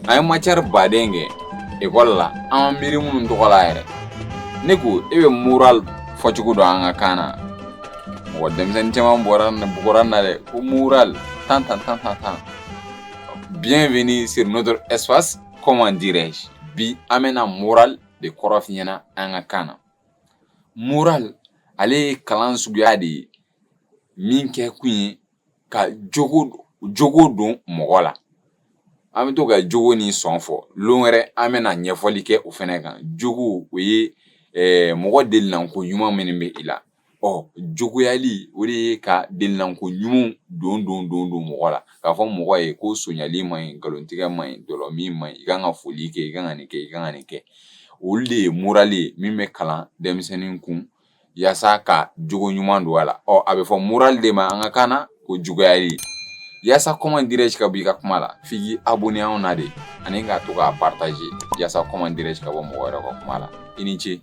An ye matière baden kɛ ekɔli la, an ma miiri minnu tɔgɔ la yɛrɛ. Ne ko e bɛ moral fɔcogo dɔn an ka kan na? Mɔgɔ denmisɛnnin caman bɔra bugɔra na dɛ, ko moral tan tan tan tan tan. Bienvenue sur notre espace, comment dirais-je. Bi an bɛna moral de kɔrɔ f'i ɲɛna an ka kan na. Moral, ale ye kalan suguya de ye min kɛ kun ye ka jogo don mɔgɔ la. An bɛ to ka jogo ni sɔn fɔ. Lon wɛrɛ an bɛna ɲɛfɔli kɛ o fɛnɛ kan. Jogo, o ye mɔgɔ delinanko ɲuman minnu bɛ i la. Ɔ, jogoyali, o de ye ka delinanko ɲumanw don don don don mɔgɔ la, k'a fɔ mɔgɔ ye ko sonyali man ɲi, nkalontigɛ man ɲi, dɔlɔmin man ɲi, i kan ka foli kɛ, i kan ka nin kɛ, i kan ka nin kɛ. Olu de ye moral ye min bɛ kalan denmisɛnnin kun yaasa ka jogo ɲuman don a la. Ɔ, a bɛ fɔ moral de ma an ka kan na ko juguyali. Yaasa, comment dirais-je, ka bɔ i ka kuma la, f'i k'i abonné anw na de, ani ka to k'a partager, yaasa, comment dirais-je, ka bɔ mɔgɔ wɛrɛ ka kuma la. I ni ce.